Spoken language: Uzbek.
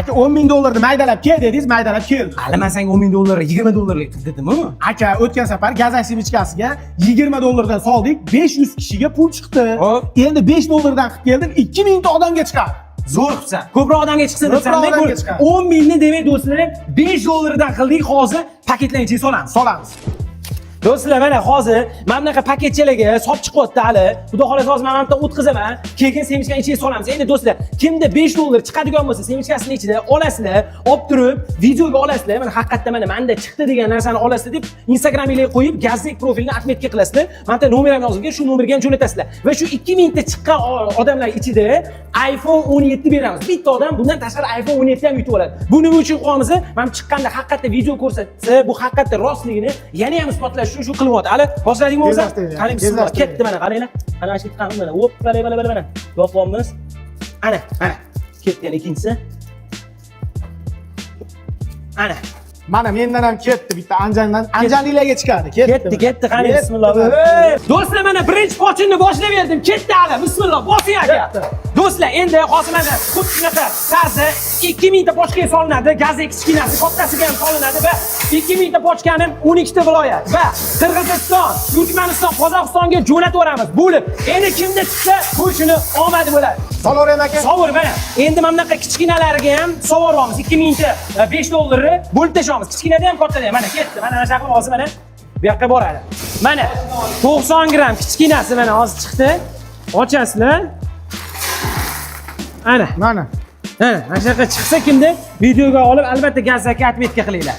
Aka, 10 ming dollarni maydalab kel dedingiz, maydalab keldim. Hali man senga 10 ming dollar, 20 dollarlik dedimmi? Aka, o'tgan safar gazak семечка siga 20 dollardan soldik, 500 kishiga pul chiqdi. Hop. Endi 5 dollardan qilib keldim, 2000 ta odamga chiqadi. Zo'r qilibsan. Ko'proq odamga chiqsin Ko'proq debsan. odamga chiqadi. 10 mingni demak, do'stlar, 5 dollardan qildik, hozir paketlarni ichiga solamiz. Solamiz. Do'stlar, mana hozir mana bunaqa paketchalarga solib chiqyapti hali. Xudo xohlasa, hozir mana bu yerdan o'tkazaman, keyin семечка ni ichiga solamiz. Endi do'stlar, kimda 5 dollar chiqadigan bo'lsa, семечка sini ichida olasizlar, olib turib, videoga olasizlar. Mana haqiqatda mana menda chiqdi degan narsani olasizlar deb Instagramingizga qo'yib, Gazek profilini отметка qilasizlar. Mana bu yerda nomer ham yozilgan, shu nomerga ham jo'natasizlar. Va shu 2000 ta chiqqan odamlar ichida iPhone 17 beramiz. Bitta odam bundan tashqari iPhone 17 ham yutib oladi. Bu nima uchun qo'yamiz? Mana chiqqanda haqiqatda video ko'rsatsa, bu haqiqatda rostligini yana ham isbotlash uchun shu qilyapti. Hali boshladingmi o'zi? Tezlashtiring, Qarang, bismillah. tezlashtiring. Ketdi mana, qaranglar. Mana shu yerga mana, hop, mana mana mana mana. Yopyapmiz. Ana, mana. Ketdi yana ikkinchisi. Ana. Mana mendan ham ketdi bitta Anjandan. Anjanliklarga chiqadi. Ketdi. Ketdi, ketdi, qani, Ketdi. Bismillah. Ey, do'stlar, mana birinchi pochinni boshlab berdim. Ketdi hali. Bismillah, bosing, aka. Ketdi. Do'stlar, endi hozir mana xuddi shunaqa tarzda 2000 ta pochkaga solinadi. Gazek kichkinasi, kattasiga ham solinadi va 2000 ta pochkani 12 ta viloyat va Qirg'iziston, Turkmaniston, Qozog'istonga jo'nataveramiz. Bo'lib, endi kimda chiqsa, bu shuni omadi bo'ladi. Solaveraymi, aka? Sovur mana. Endi mana bunaqa kichkinalariga ham sovoryapmiz. 2000 ta 5 dollarni bo'lib tashlaymiz. Kichkinada ham, kattada ham. Mana ketdi. Mana shu qilib hozir mana bu yoqqa boradi. Mana 90 gramm kichkinasi mana hozir chiqdi. Ochasizlar. Ana. Mana. Mana shunaqa chiqsa kimda videoga olib, albatta gazakka отметка qilinglar.